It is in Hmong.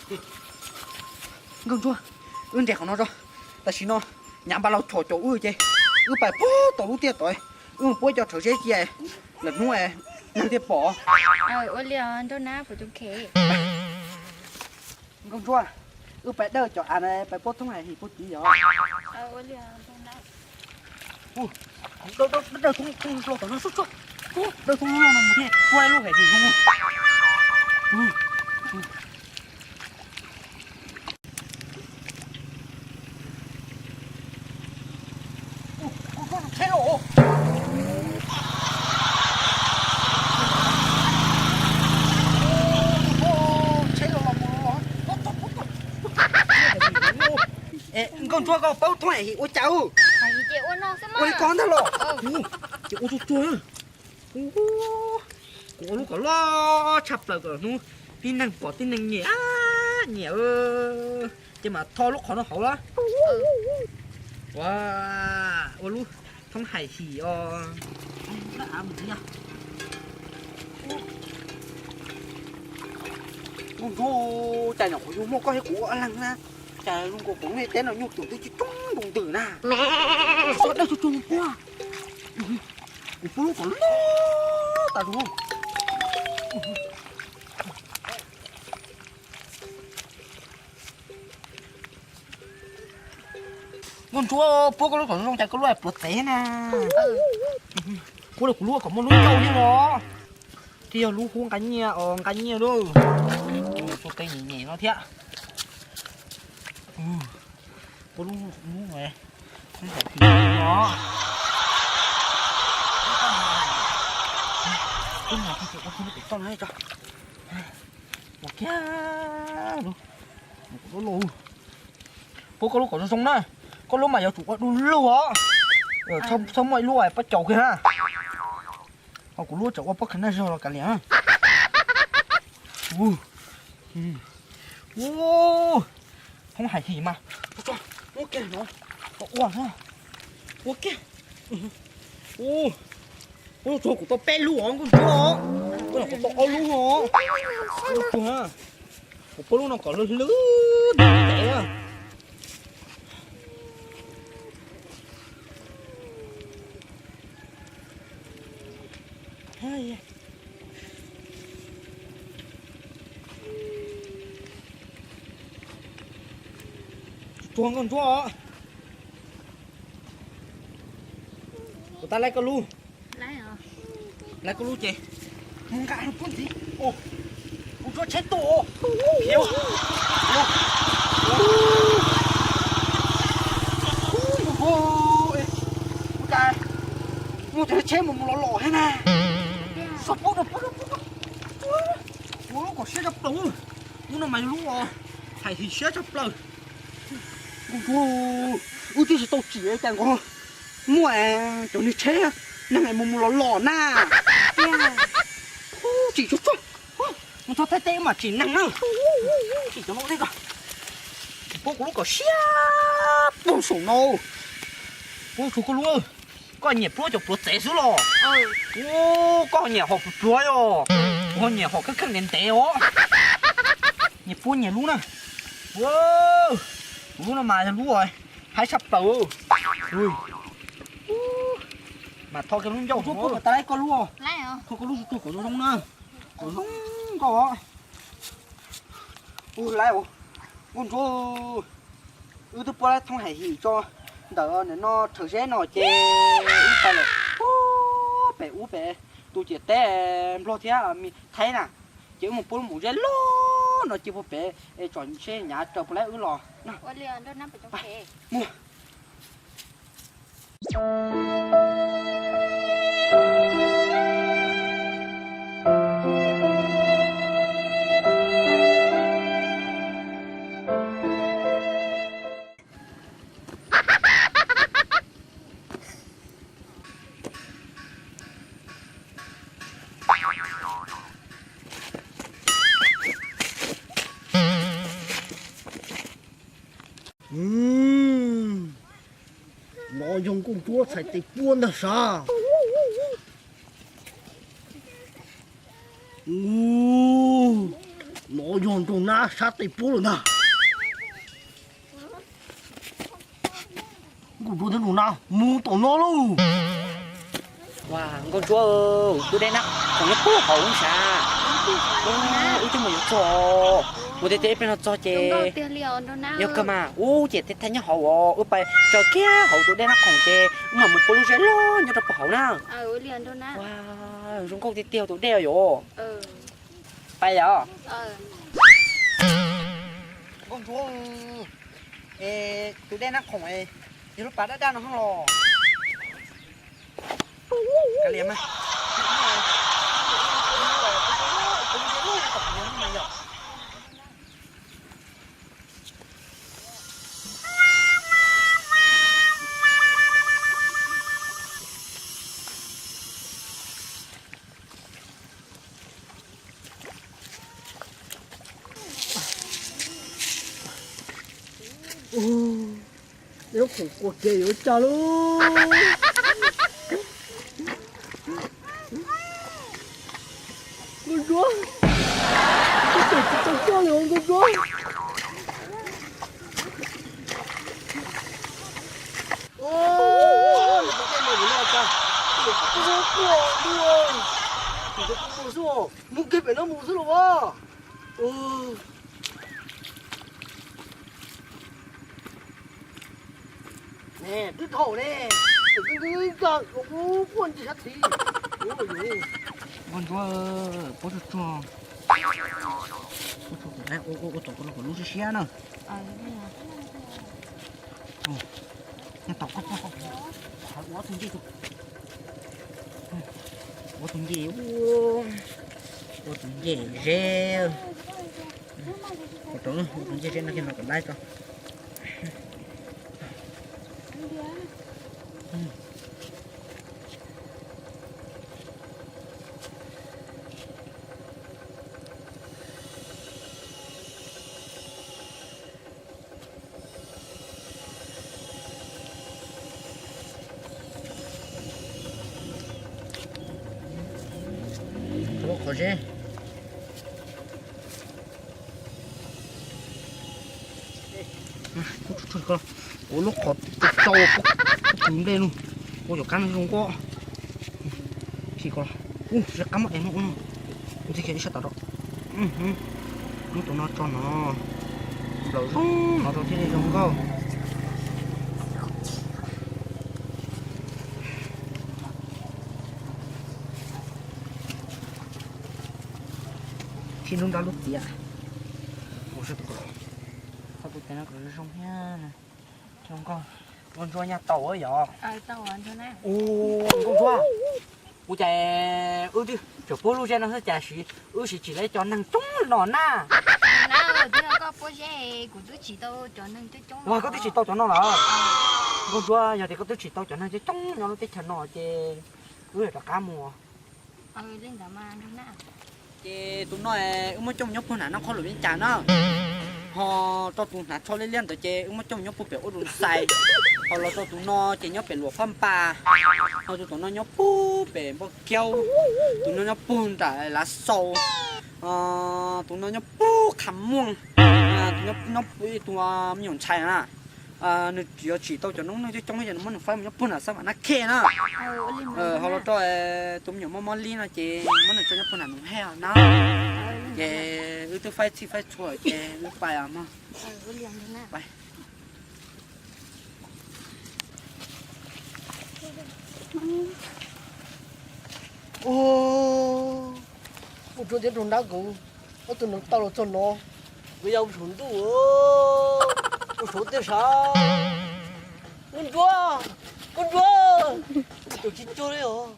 Nkauj Ntsuag, wb nres qhov no tso. Tam sim no nyav npaj los chom caum wb ces wb pais puag tom lub tiaj tod, wb mus puab cov rhawv zeb cia, lwm hnub neeg thiaj pom. Ua li os nraug nab puas coob khev. Nkauj Ntsuag, wb pais dawj cov av na pais puab thoob hais him puag tid yog. Dawj thoob hluas tom no xwb, dawj thoob hluas no mus thiaj puab ib lub hais him zoo. Tsheb los, tsheb los los mus los. Nkauj Ntsuag, koj paub thoob hais him ua cas? Ua li ko ntag los? Ces ua tsuag tsuag. Kuv ua lub kom loj tshaj plaws kom hnub tib neeg pom tib neeg nyiam nyiam, ces mam tho lub qhov no hauv los. Ua, ua lub thoob hais him os. Nkauj Ntsuag, cas nyuam qhuav yug muaj koj thiab kuv ua leeg na, cas zoo nkaus kuv lub teb no nyuj twm twb tsis coob nkaus ntws na. Tso dawj tsuag tsuag puag. Kuv puab lub kom loj tas zog. Nkauj Ntsuab, puab koj lub kom zoo zoo cas koj lub pluav txev na. Puab li kuv lub kom muaj lub ncauj thiab los. Thiab yog lub hub nqa nyiaj os, nqa nyiaj lub. Tus teb nyem nyem no thiab. Puab lub, lub, lub nqa phim os. Ua kiag lub, puab koj lub kom zoo zoo na. Koj lub mas yuav tsum ua du lug os. Txhob muaj ib lub pob caus kiag na. Ho kuv lub tsam ua pob kheev naj zog los kav liam. Thoob hais him mas, ua kiag no, ua na, ua kiag. Puab lub tsuag kuv tau peb lub os Nkauj Ntsuab, puab lub kuv tau ob lub os. Puab lub tsuag, kuv puab lub no kom lwj lwj ntev. Tsuag Nkauj Ntsuab, kuv tab laiv koj lub, laiv koj lub ces mus nqa rau puab ntxiv. Kuv tsuab tsheb tuaj. Muaj cov tsheb mus mus los los thiab na. Xov pob rau puab, puab lub kom siab tshaj plaws. Lub no mas yog lub hais him siab tshaj plaws. Wb twb tsis tau tsim cas nkaus, muaj cov niag tsheb neeg mus mus los los na. Tsis tsuag tsuag, mus txog Thaib teb mas tsim neeg na. Tsim cov no ua ntej ko. Puab kuv lub kom siab puag saum no. Puab tsuag koj lub, koj nyiam pluab cov pluav txev xwb los? Ub, koj nyiam hom pluav pluav os, kuv ho nyiam hom kheej kheej ntev ntev os. Nyiam puab nyiam lub na. Kuv lub no mas yog lub haib tshaj plaws. Mas tho kiag lub ncauj, tso puab kom tas laiv koj lub, tho koj lub tsuag tsuag kom zoo zoo na, kom zoo nkauj. Ub, laiv, Nkauj Ntsuab, wb twb puab laiv thoob hais him tso ntawm no rhawv zeb no ces wb pais lawm pem ub pem tus ciam teb Nplog thiab Thaib na, ces wb mus puab lub maum zeb loj no cia puag pem es tsom seb nyav raws puas laiv wb los. Mus. No yog Nkauj Ntsuab txhais tes puab ntag sav. No yog Nraug nab sab tes puab lawm ntag. Nkauj Ntsuab thiab Nraug Nab mus tom no lauj. Ua, Nkauj Ntsuab, tub dej nab khoom nyob puag hauv ub sav. Wb twb mus yuav txog, mus tiag tiag ib pliag no txog ces yog kawg mas ub ces tej thaij nyob hauv os, wb pais tsaws kiag hauv tus dej nab khoom ces wb mam mus puag lub zeb loj nyob rau puag hauv na. Ua, zoo nkauj tiag tiag tus dej os yom. Pais yom. Nkauj Ntsuab, es tus dej nab khoom yog lub pas daj daj no hov los? Kav liam mas. Lub khoom quas kiag yuav cas lauj. Nkauj Ntsuab, koj tawm tsis tau coj li os Nkauj Ntsuab. Mus kiag pem no mus xwb los as. Ne, twb dhau ne, kuv quaj ntsis sab tid. Nkauj Ntsuab, puab tsuag tsuag, puab tsuag, ua tau kom lub siab siab na. Nyob tau koj, ua tus ncej, ua tus ncej, ua tus ncej zeb, ua tus ncej zeb no kiag no kom laib tso. Qhov zeb. Kuv lub qhov tsau, kuv nplej no, kuv cov kab no zoo nkauj. Khi ko, ub, zeb qab mob es no, ntxig kiag ib sab tod rau. Muab tus no tso no, nplaum zoo no rau thiaj li zoo nkauj. Khi nruab nrab lub tiaj. Ua tus no zoo zoo thiab. Zoo nkauj, Nkauj Ntsuab nyaj tau yom. Ua Nkauj Ntsuab, ua cas wb twb tseem puag lub zeb no xwb cas wb siv tsim tau cov neeg coob no na. Ua koj twb tsim tau cov no lawm. Nkauj Ntsuab, yog tias koj twb tsim tau cov neeg coob coob nyob lub teb chaws no ces wb yuav rov qab mus. Ces tus no wb muab coj mus nyob puag nram no qhov luam Viaj Cas na. Ho rau tus hnav tsho liab liab ntawd ces wb muab coj mus nyob puag pem ub Doo Xais. Ho los rau tus no ces nyob pem Luam Phab Npas. Ho tus tom no nyob puag pem Npauj Kiaub. Tus no nyob puag nram Lav Xaus. Tus no nyob puag Qha Muaj. Tus no puag tus me nyuam ntxhais na. Nws yuav tsim tau cov noob neej coob coob ces nws muab nws faib mus nyob puag nram Xab Vam Nab Khej na. Ho los rau tus me nyuam mob mob lib no ces muab nws tso nyob puag nram Noov Hej na. Ces wb twb faib txhij faib txhua ces wb pais mog. Ua, Nkauj Ntsuab thiab Nraug Nab nkawd ob tug no tau los txog no, nkawd ya ua saum ntuj, ua saum tiaj sav. Nkauj Ntsuab, Nkauj Ntsuab, tus tsis cuag li os.